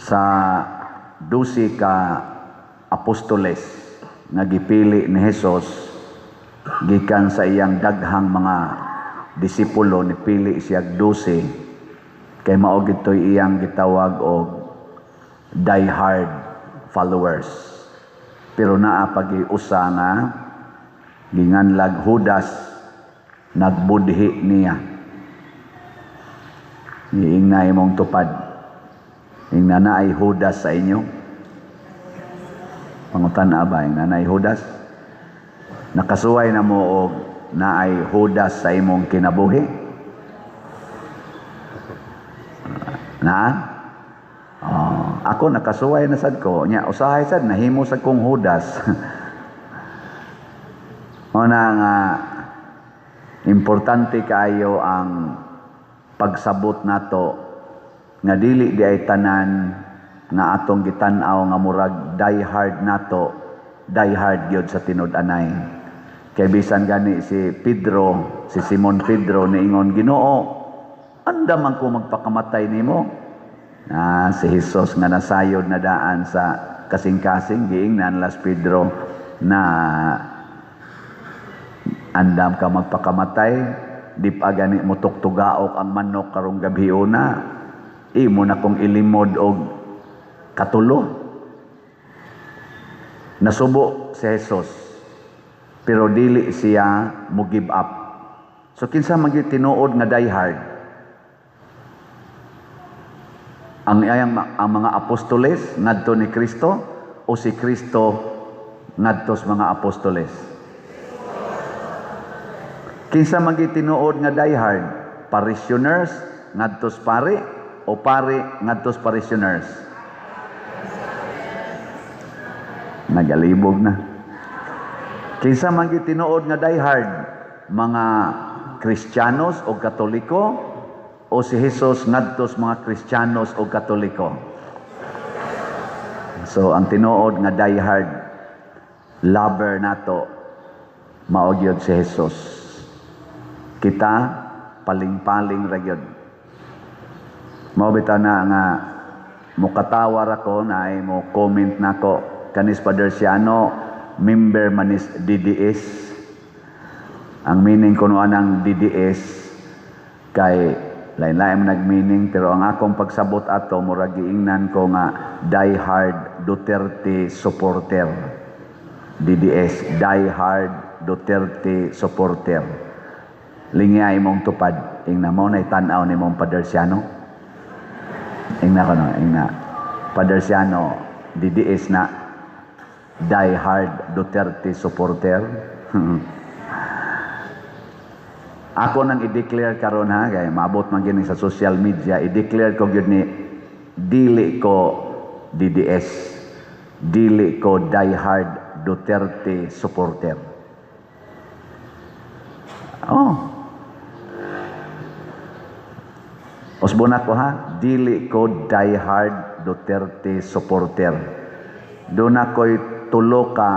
Sa 12 ka apostoles nga gipili ni Jesus gikan sa iyang daghang mga disipulo, nipili siya 12 kay mao gito'y iyang gitawag og die-hard followers. Pero naa pagi usa nga ginganlag Judas, nagbudhi niya. Giingna imong tupad. Ingna naay Judas sa inyo. Pangutan-a ba, ingna naay Judas? Nakasuway na mo og naay Judas sa imong kinabuhi? Na? Oh, ako nakasuway na sad ko. Nya usahay sad nahimo sad kong Judas. Mao na nga importante kaayo ang pagsabot nato nga dili di ay tanan nga atong gitan-aw nga murag die hard nato, die hard gyud sa tinud-anay. Kay bisan gani si Pedro, si Simon Pedro, niingon, "Ginoo, andam man ko magpakamatay nimo." Ah, si Jesus nga nasayod na daan sa kasing-kasing, giingnan las Pedro na, "Andam ka magpakamatay, di pa gani mo tuktugaok ang manok karong gabhiona, imo na kong ilimod og katulo." Nasubo si Jesus, pero dili siya mo give up. So kinsa man gyud tinuod nga die hard? Ang mga apostoles ngadto ni Kristo o si Kristo ngadto sa mga apostoles? Kinsa man gyud tinuod nga die hard? Parishioners ngadto sa pari o pari ngadto sa parishioners? Nagalibog na. Kinsa man gyud tinuod nga die hard? Mga Kristiyanos o Katoliko o si Jesus ngadto sa mga Kristiyanos o Katoliko? So ang tinuod nga die hard lover nato mao gyud si Jesus. Kita paling-paling ra gyud. Mao bitaw na nga mokatawar ako na ay mo comment nako kanis Father Siano, member manis DDS. Ang meaning kuno anang DDS kay lain-lain man nag-meaning, pero ang akong pagsabot ato, murag giingnan ko nga die hard Duterte supporter. DDS, die hard Duterte supporter. Lingya imong tupad, ingna mo na tan-aw ni mong Father Siano. Ingna ko no, ingna. Father Siano, DDS na, die hard Duterte supporter. Ako nang i-declare karon ha, kay maabot man gini sa social media, i-declare ko gyud ni dili ko DDS, dili ko die hard Duterte supporter. Oh. Usbon ako ha, dili ko die hard Duterte supporter. Doon ako'y tulo ka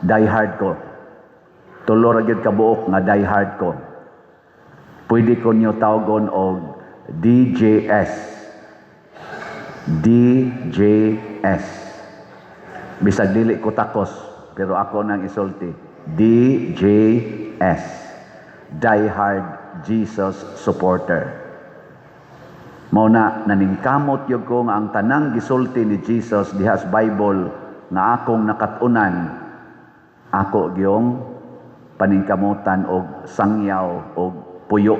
die hard ko. Tulo ra gyud ka buok nga die hard ko. Pwede ko niyo tawgon og DJS. DJS. Bisag dili ko takos, pero ako nang isulti. DJS. Die hard Jesus supporter. Mao na naningkamot gyud ko nga ang tanang gisulti ni Jesus diha sa Bible nga akong nakat-unan, ako gyung paningkamutan og sangyaw og puyo.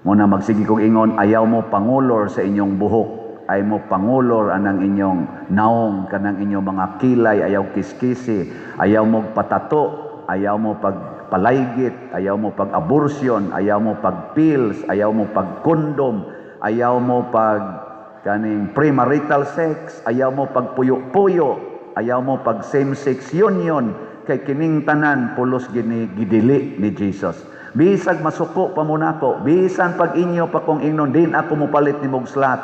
Mao na magsige kog ingon, ayaw mo pangulor sa inyong buhok, ayaw mo pangulor anang inyong naong, kanang inyong mga kilay, ayaw kiskisi, ayaw mo patato, ayaw mo pagpalaygit, ayaw mo pag-abortion, ayaw mo pag-pills, ayaw mo pag-condom, ayaw mo pag kaning premarital sex, ayaw mo pagpuyo-puyo, ayaw mo pag same-sex union, kay kining tanan pulos gini gidili ni Jesus. Bisag masuko pa mo nako, bisan pag inyo pa kong ingnon, din ako mopalit ni mog slot.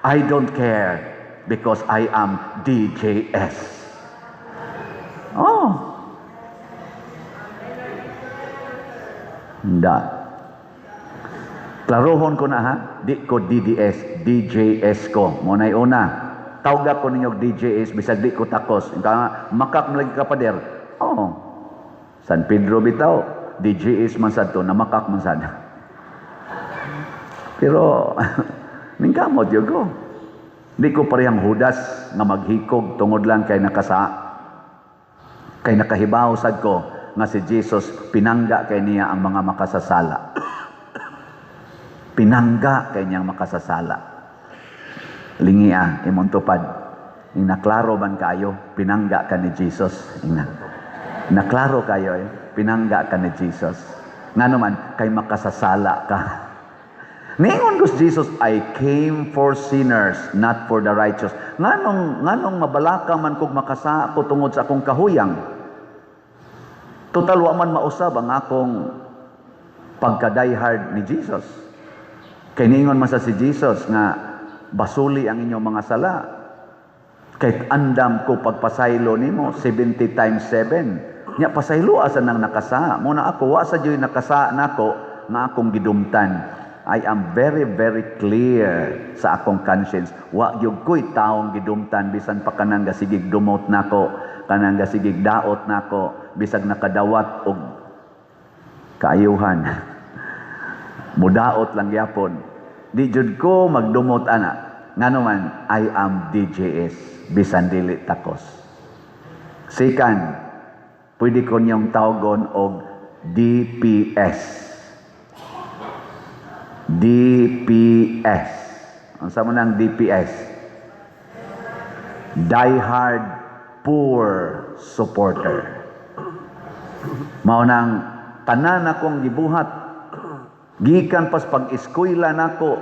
I don't care because I am DJS. Oh. Hindi. Klarohon ko na ha, di ko DDS, DJS ko. Mao na'y una. Tawga ko ninyo DJS bisag di ko takos. Ka makak mo lagi ka, pader. Oh. San Pedro bitaw, DJS man sad to, namakak man sad. Pero ningkamot gyud ko. Di ko parehang Judas nga maghikog tungod lang kay nakasa. Kay nakahibaw sad ko nga si Jesus, pinangga kay niya ang mga makasasala. Pinangga kay niyang makasasala. Lingi ah, imong tupad. Inaklaro man kayo, pinangga ka ni Jesus. Ina. Naklaro kayo eh, pinangga ka ni Jesus. Ngano man, kay makasasala ka. Ningon ko si Jesus, "I came for sinners, not for the righteous." Nganong mabalaka man kog makasa ko tungod sa akong kahuyang? Total, wa man mausab ang akong pagka-diehard ni Jesus. Kay ningon man sa si Jesus nga basuli ang inyong mga sala. Kay andam ko pagpasaylo nimo 70 times 7. Nya pasaylo asa nang nakasa. Mao na ako, wa sa juy nakasa nako nga akong gidumtan. I am very, very clear sa akong conscience. Wa gyud ko'y taong gidumtan bisan pa kanang gasigig dumot nako, kanang gasigig daot nako, bisag nakadawat og kaayuhan. Mudaot lang gyapon. Di jud ko magdumot ana. Ngano man, I am DJS bisan dili takos. Second, pwede ko niyong tawgon og DPS. DPS. Unsa man ang DPS? Die Hard Poor Supporter. Mao nang tanan akong gibuhat gikan pas pag-eskwela nako,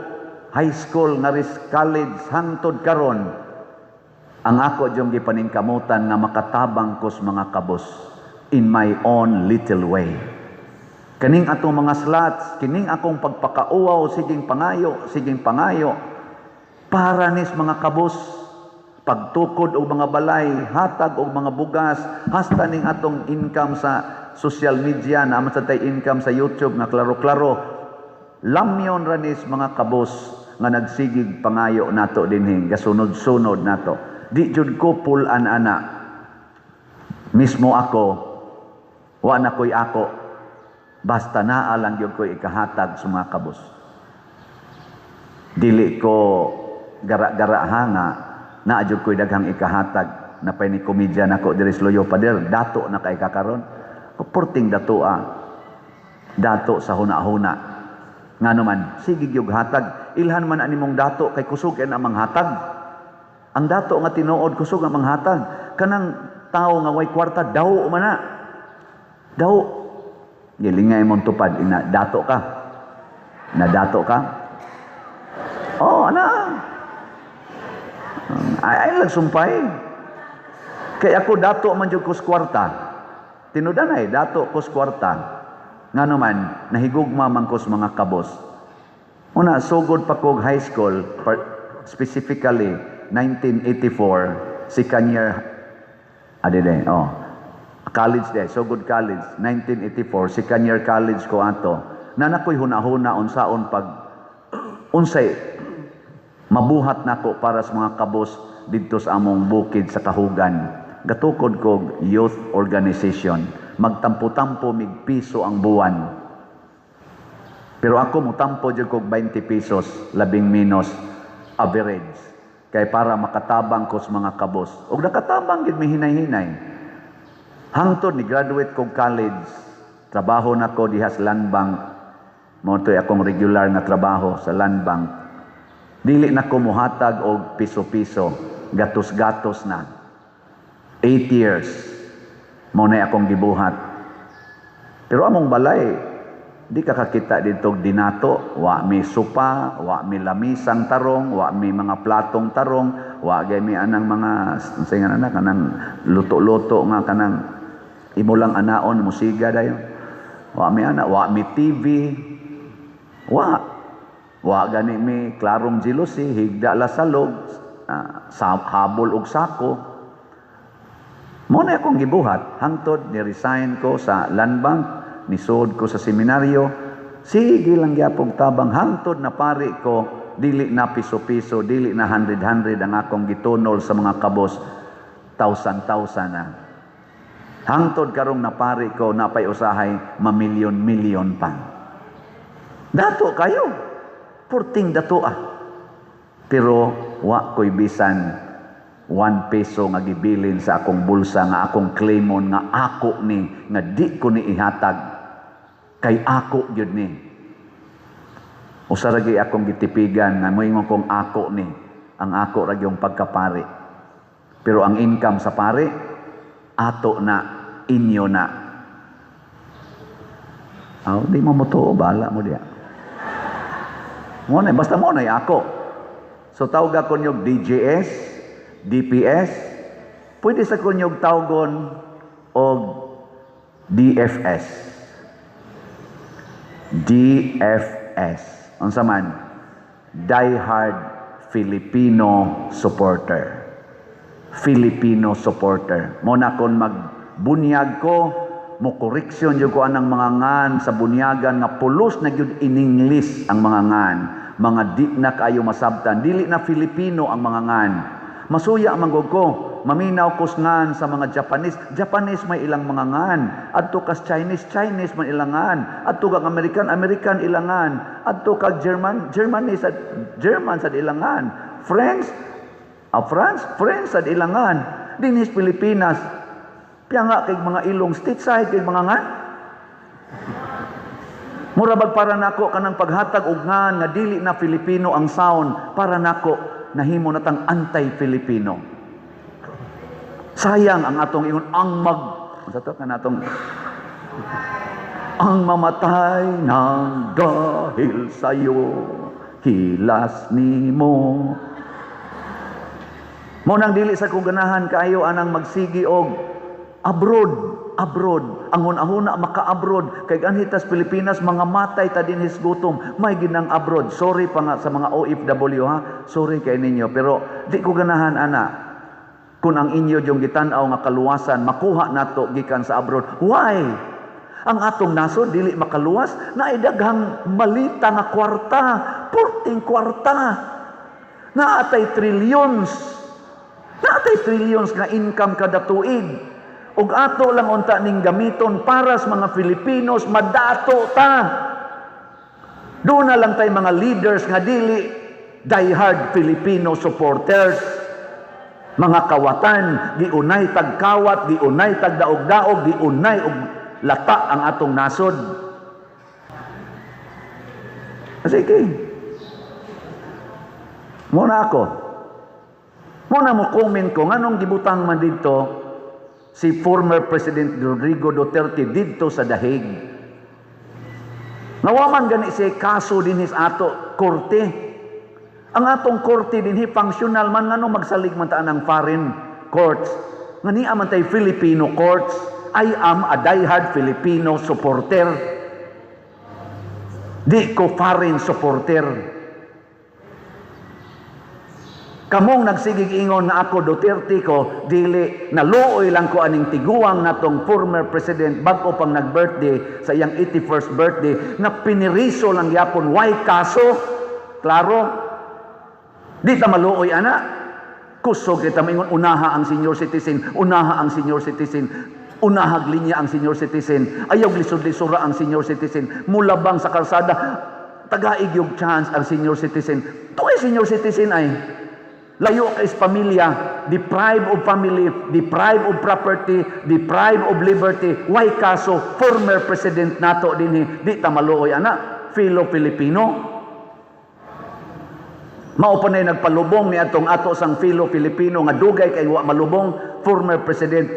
high school nga college hangtod karon, ang ako jung gipaningkamutan nga makatabang ko sa mga kabos in my own little way. Kaning atong mga slots, kining akong pagpakauwaw, siging pangayo, siging pangayo, para nis mga kabos, pagtukod og mga balay, hatag og mga bugas, hasta ning atong income sa social media, naa man sa tay income sa YouTube nga klaro-klaro, lamyon ranis mga kabos nga nagsigig pangayo nato dinhi, gasunod-sunod nato. Di jud ko pulan ana. Mismo ako, wa na ko'y ako. Basta naa lang gyud ko'y ikahatag sa mga kabos. Dili ko gara-gara hanga, naa jud ko'y daghang ikahatag. Napay ni komedya nako diri sa Luyo, "Pader, dato na kay kakaron." Purting dato ah. Dato sa huna-huna. Ngano man, sige gyud hatag. Ilhan man ani mong dato kay kusog kay na manghatag. Ang dato nga tinuod, kusog ang manghatag. Kanang tao nga way kwarta, daw man na. Daw. Gilingay mong tupad, ina, dato ka. Na dato ka? Oh, ana. Ay, ay lang sumpay. Kay ako, dato man jud ko sa kwarta. Tinudanay, dato ko sa kwarta. Ngano man, nahigugma man ko sa mga kabos. Una, sugod pa kog high school, specifically 1984, second year, adi de, oh, college de, sugod college, 1984, second year college ko ato, na nakoy huna-huna unsaon pag, unsay mabuhat nako para sa mga kabos didto sa among bukid sa Kahugan. Gatukod kog youth organization. Magtampo-tampo mig piso ang buwan. Pero ako, mutampo jud kog 20 pesos, labing menos average. Kay para makatabang ko sa mga kabos. Og nakatabang gid mi hinay-hinay. Hangtod ni graduate kog college, trabaho nako diha sa Land Bank. Mao to'y akong regular nga trabaho sa Land Bank. Dili na ko muhatag og piso-piso, gatos-gatos na. 8 years, mao na akong gibuhat. Pero among balay, di ka kakita dito og dinato, wa mi sopa, wa mi lamisang tarong, wa mi mga platong tarong, wa gay mi anang mga unsay nga anak kanang luto-luto nga kanang imo lang anaon musiga dayon. Wa mi ana, wa mi TV. Wa. Wa gani mi klarong jealousy, higda la salog, sa habol og sako. Mao na akong gibuhat hangtod ni resign ko sa Land Bank, nisod ko sa seminaryo. Sige lang gyapong tabang hangtod na pari ko, dili na piso-piso, dili na hundred-hundred ang akong gitunol sa mga kabos, thousand-thousand na. Hangtod karong napari ko, napay usahay, mamilyon-milyon pa. Dato kayo. Purting dato ah. Pero wa ko'y bisan 1 peso nga gibilin sa akong bulsa nga akong claimon nga ako ni, nga di ko ni ihatag kay ako gyud ni. Usa ra gyud akong gitipigan nga moingon kong ako ni, ang ako ra gyud pagkapari. Pero ang income sa pari, ato na, inyo na. Aw, di mo motuo, bahala mo diya. Mo na, basta mo na ako. So tawga ko niyog DJS, DPS, pwede sa ko niyog tawgon og DFS. DFS. Unsa man? Die Hard Filipino Supporter. Filipino supporter. Mo na kon magbunyag ko, mo koreksyon jud ko anang mga ngan sa bunyagan nga pulos na gyud in English ang mga ngan. Mga di na kaayo masabtan, dili na Filipino ang mga ngan. Masuya man gud ko, maminaw ko ngan sa mga Japanese, Japanese may ilang mga ngan. Adto kas Chinese, Chinese man ilang ngan. Adto kag American, American ilang ngan. Adto kag German, Germany sa German sa ilang ngan. French, France, French sa ilangan. Dinhis Pilipinas, piyanga kay mga ilong stateside kay mga ngan. Mura bag para nako kanang paghatag og ngan nga dili na Filipino ang sound, para nako nahimo natang anti-Filipino. Sayang ang atong ingon ang mag sa to kanatong ang mamatay ng dahil sa'yo, hilas nimo. Mo nang dili sa kong ganahan kaayo anang magsigi og abroad, abroad. Ang hunahuna maka-abroad kay anhi tas Pilipinas mga matay ta dinhis gutom, may ginang abroad. Sorry pa nga sa mga OFW ha. Sorry kay ninyo, pero di ko ganahan ana. Kung ang inyo yung gitan-aw nga kaluwasan makuha nato gikan sa abroad. Why? Ang atong nasod dili makaluwas, naay daghang malita nga kwarta, purting kwarta. Naatay trillions. Naatay trillions nga income kada tuig. Ug ato lang unta ning gamiton para sa mga Filipinos madato ta. Doon na lang tay mga leaders nga dili diehard Filipino supporters. Mga kawatan, giunay tag kawat, giunay tag daog-daog, giunay og lata ang atong nasod. Sige. Muna ako. Muna mo comment ko, nganong gibutang man dito si former President Rodrigo Duterte didto sa Dahig? Nawaman gani siya kaso dinhis ato korte. Ang atong korte dinhi functional man, ngano magsalig man ta ng foreign courts? Nga niya man tay Filipino courts. I am a diehard Filipino supporter. Di ko foreign supporter. Kamong nagsigig ingon nga ako Duterte ko, dili, naluoy lang ko aning tiguang natong former president, bag-o pang nag-birthday sa iyang 81st birthday nga piniriso lang yapon, why kaso? Klaro. Di ta maluoy ana. Kusog kita maingon unaha ang senior citizen, unaha ang senior citizen. Unahag linya ang senior citizen. Ayaw lisod-lisura ang senior citizen. Mulabang sa kalsada, tagaig yung chance ang senior citizen. Tuoy senior citizen ay layo kay sa pamilya, deprive of family, deprive of property, deprive of liberty. Why kaso? Former president nato dinhi, di ta maluoy ana, fellow Filipino. Mao pa na nagpalubong ni atong ato sang fellow Filipino nga dugay kay wa malubong, former President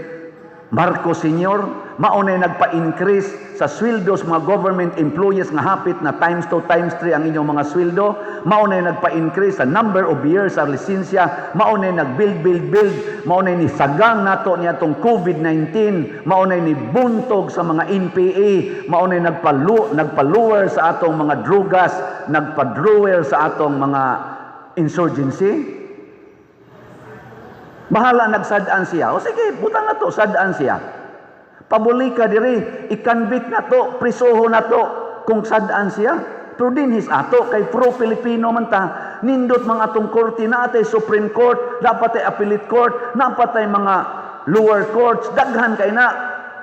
Marcos Sr., mao na nagpa-increase sa sweldo sa mga government employees nga hapit na times 2, times 3 ang inyong mga sweldo, mao na nagpa-increase sa number of years sa lisensya, mao na nag-build, build, build, mao na ni sagang nato ni atong COVID-19, mao na ni buntog sa mga NPA, mao na nagpa-lower sa atong mga drugas, nagpa-drawer sa atong mga insurgency. Bahala nagsad-an siya. O sige, butang na to, sad-an siya. Pabuli ka diri, i-convict na to, prisoho na to. Kung sad-an siya, pero dinhis ato kay pro-Filipino man ta. Nindot mga atong korte, naa tay Supreme Court, dapat tay Appellate Court, dapat tay mga lower courts, daghan kay na.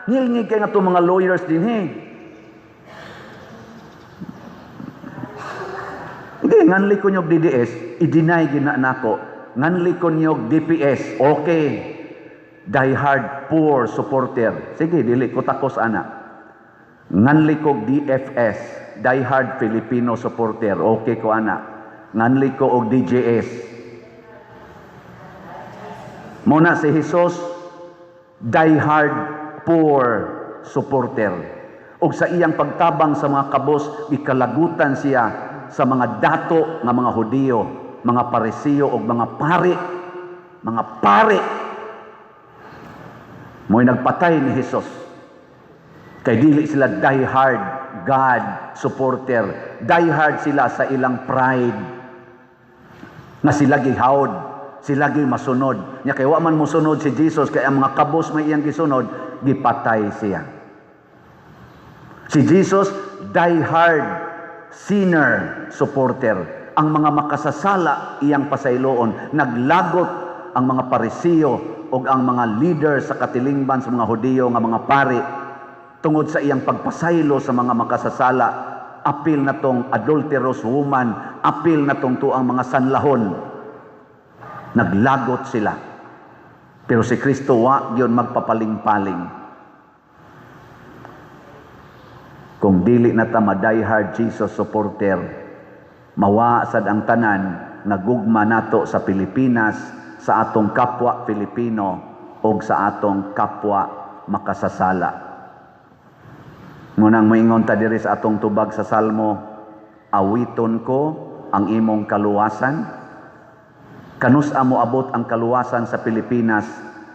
Ngilngig kay nga atong mga lawyers dinhi. Hindi, nganli ko niyog DDS, i-deny gina nako. Nganli ko niyog DPS, okay. Die hard poor supporter. Sige, dili ko takos ana. Nganli ko DFS, die hard Filipino supporter, okay ko ana. Nganli ko og DJS. Muna si Jesus, die hard poor supporter. Og sa iyang pagtabang sa mga kabos, ikalagutan siya sa mga dato nga mga Hudiyo, mga Parisiyo og mga pari, mga pari. Mo'y nagpatay ni Jesus. Kay dili sila die hard God supporter. Die hard sila sa ilang pride. Nga sila gihawd, sila gi masunod. Nya kay wa man mosunod si Jesus, kay ang mga kabos may iyang gisunod, gipatay siya. Si Jesus, die hard sinner supporter. Ang mga makasasala iyang pasayloon. Naglagot ang mga Parisiyo o ang mga leader sa katilingban sa mga Hudiyo nga mga pari tungod sa iyang pagpasaylo sa mga makasasala. Apil na tong adulterous woman, apil na tong tuang mga sanlahon. Naglagot sila. Pero si Kristo wa gyud magpapaling-paling. Kung dili na ta ma-die hard Jesus supporter, mawa sad ang tanan nga gugma nato sa Pilipinas, sa atong kapwa Filipino og sa atong kapwa makasasala. Ngunang moingon ta diri sa atong tubag sa Salmo, awiton ko ang imong kaluwasan. Kanus-a moabot ang kaluwasan sa Pilipinas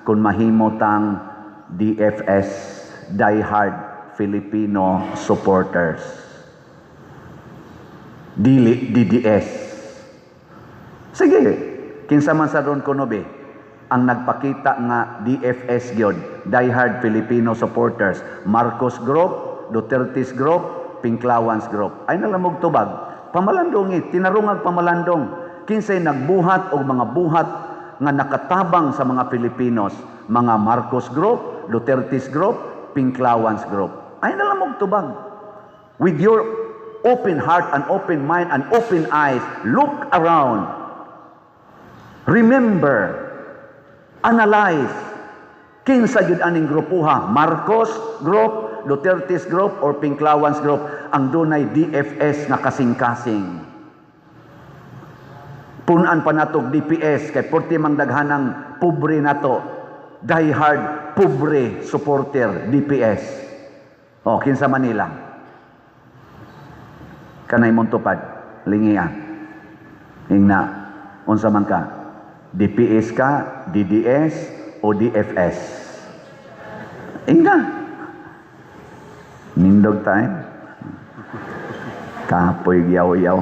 kung mahimo tang DFS, Die Hard Filipino Supporters? Dili DDS. Sige, kinsa man sa ron kuno be ang nagpakita nga DFS gyud, Die Hard Filipino Supporters, Marcos Group, Duterte's Group, Pinklawans Group. Ay nalamog tubag. Pamalandong, tinarungag pamalandong. Kinsay nagbuhat og mga buhat nga nakatabang sa mga Filipinos, mga Marcos Group, Duterte's Group, Pinklawans Group. Ay nalamog tubag. With your open heart and open mind and open eyes, look around. Remember, analyze, kinsa gyud aning grupuha, Marcos Group, Duterte's Group, or Pinklawans Group, ang dunay DFS nga kasing-kasing. Punan pa natog DPS kay porti mang daghanang pobre nato, die hard pobre supporter DPS. O kinsa Manila? Kanay Montupad, lingia. Ingna, unsa man ka? DPS ka, DDS o DFS? Ingna. Nindog time. Kapoy yaw-yaw.